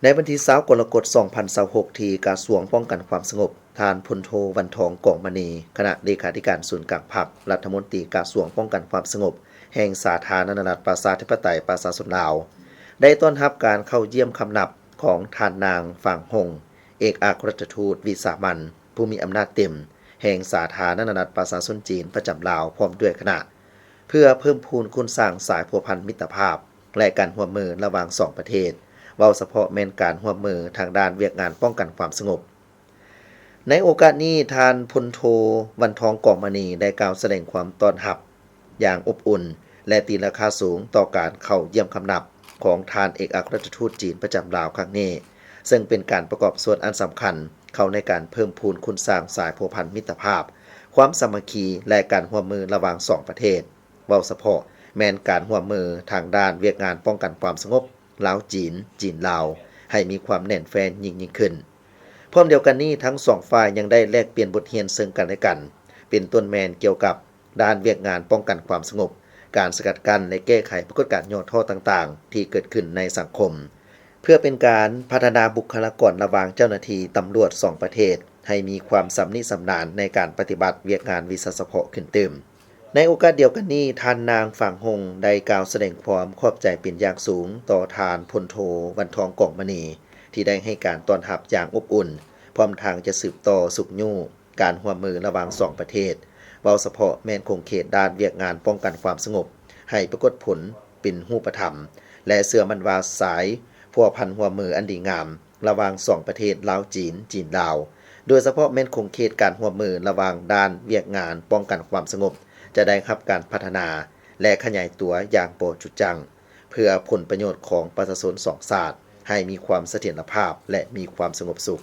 ໃນວັນທີຊາວ ກໍລະກົດ ສອງພັນຊາວຫົກ ທີ່ກະຊວງປ້ອງກັນຄວາມສະຫງົບ, ທ່ານ ພົນໂທ ວັນທອງ ກອງມະນີ, ຄະນະເລຂາທິການສູນກາງພັກ, ລັດຖະມົນຕີກະຊວງປ້ອງກັນຄວາມສະຫງົບແຫ່ງສາທາລະນະລັດ ປະຊາທິປະໄຕ ປະຊາຊົນລາວ, ໄດ້ຕ້ອນຮັບການເຂົ້າຢ້ຽມຄຳນັບຂອງທ່ານນາງ ຝາງຫົງ ເອກອັກຄະລັດຖະທູດວິສາມັນ ຜູ້ມີອຳນາດເຕັມ ແຫ່ງສາທາລະນະລັດປະຊາຊົນຈີນປະຈຳລາວ ພ້ອມດ້ວຍຄະນະ ເພື່ອເພີ່ມພູນຄູນສ້າງສາຍພົວພັນມິດຕະພາບ ແລະ ການຮ່ວມມືລະຫວ່າງສອງປະເທດ, ເວົ້າສະເພາະແມ່ນການຮ່ວມມືທາງດ້ານວຽກງານປ້ອງກັນຄວາມສະຫງົບ. ໃນໂອກາດນີ້, ທ່ານ ພົນໂທ ວັນທອງ ກອງມະນີ ໄດ້ກ່າວສະແດງຄວາມຕ້ອນຮັບຢ່າງອົບອຸ່ນ ແລະ ຕີລາຄາສູງຕໍ່ການເຂົ້າຢ້ຽມຄຳນັບຂອງທ່ານເອກອັກຄະລັດຖະທູດຈີນປະຈຳລາວຄັ້ງນີ້, ເຊິ່ງເປັນການປະກອບສ່ວນອັນສຳຄັນເຂົ້າໃນການເພີ່ມພູນຄູນສ້າງສາຍພົວພັນມິດຕະພາບ, ຄວາມສາມັກຄີ ແລະ ການຮ່ວມມືລະຫວ່າງສອງປະເທດ, ເວົ້າສະເພາະແມ່ນການຮ່ວມມືທາງດ້ານວຽກງານປ້ອງກັນຄວາມສະຫງົບ ລາວ-ຈີນ, ຈີນ-ລາວ ໃຫ້ມີຄວາມແໜ້ນແຟ້ນຍິ່ງໆຂຶ້ນ. ພ້ອມດຽວກັນນີ້, ທັງສອງຝ່າຍຍັງໄດ້ແລກປ່ຽນບົດຮຽນເຊິ່ງກັນແລະກັນ, ເປັນຕົ້ນແມ່ນກ່ຽວກັບດ້ານວຽກງານປ້ອງກັນຄວາມສະຫງົບ, ການສະກັດກັ້ນ ແລະ ແກ້ໄຂປາກົດການຫຍໍ້ທໍ້ຕ່າງໆທີ່ເກີດຂຶ້ນໃນສັງຄົມ, ເພື່ອເປັນການພັດທະນາບຸກຄະລາກອນລະຫວ່າງເຈົ້າໜ້າທີ່ຕຳຫຼວດສອງປະເທດ ໃຫ້ມີຄວາມຊຳນິຊຳນານໃນການປະຕິບັດວຽກງານວິຊາສະເພາະຂຶ້ນຕື່ມ. ໃນໂອກາດດຽວກັນນີ້, ທ່ານນາງ ຝາງຫົງ ໄດ້ກ່າວສະແດງຄວາມຂອບໃຈເປັນຢ່າງສູງຕໍ່ທ່ານ ພົນໂທ ວັນທອງ ກອງມະນີ ທີ່ໄດ້ໃຫ້ການຕ້ອນຮັບຢ່າງອົບອຸ່ນ, ພ້ອມທັງຈະສືບຕໍ່ຊຸກຍູ້ການຮ່ວມມືລະຫວ່າງສອງປະເທດ, ເວົ້າສະເພາະແມ່ນຂົງເຂດດ້ານວຽກງານປ້ອງກັນຄວາມສະຫງົບ ໃຫ້ປາກົດຜົນເປັນຮູບປະທຳ ແລະ ເຊື່ອໝັ້ນວ່າສາຍພົວພັນຮ່ວມມືອັນດີງາມ ລະຫວ່າງສອງປະເທດລາວ-ຈີນ, ຈີນ-ລາວ, ໂດຍສະເພາະແມ່ນຂົງເຂດການຮ່ວມມືລະຫວ່າງດ້ານວຽກງານປ້ອງກັນຄວາມສະຫງົບ ຈະໄດ້ຮັບການພັດທະນາ ແລະ ຂະຫຍາຍຕົວຢ່າງບໍ່ຢຸດຢັ້ງ ເພື່ອຜົນປະໂຫຍດຂອງປະຊາຊົນສອງຊາດ ໃຫ້ມີຄວາມສະຖຽນລະພາບ ແລະ ມີຄວາມສະຫງົບສຸກ.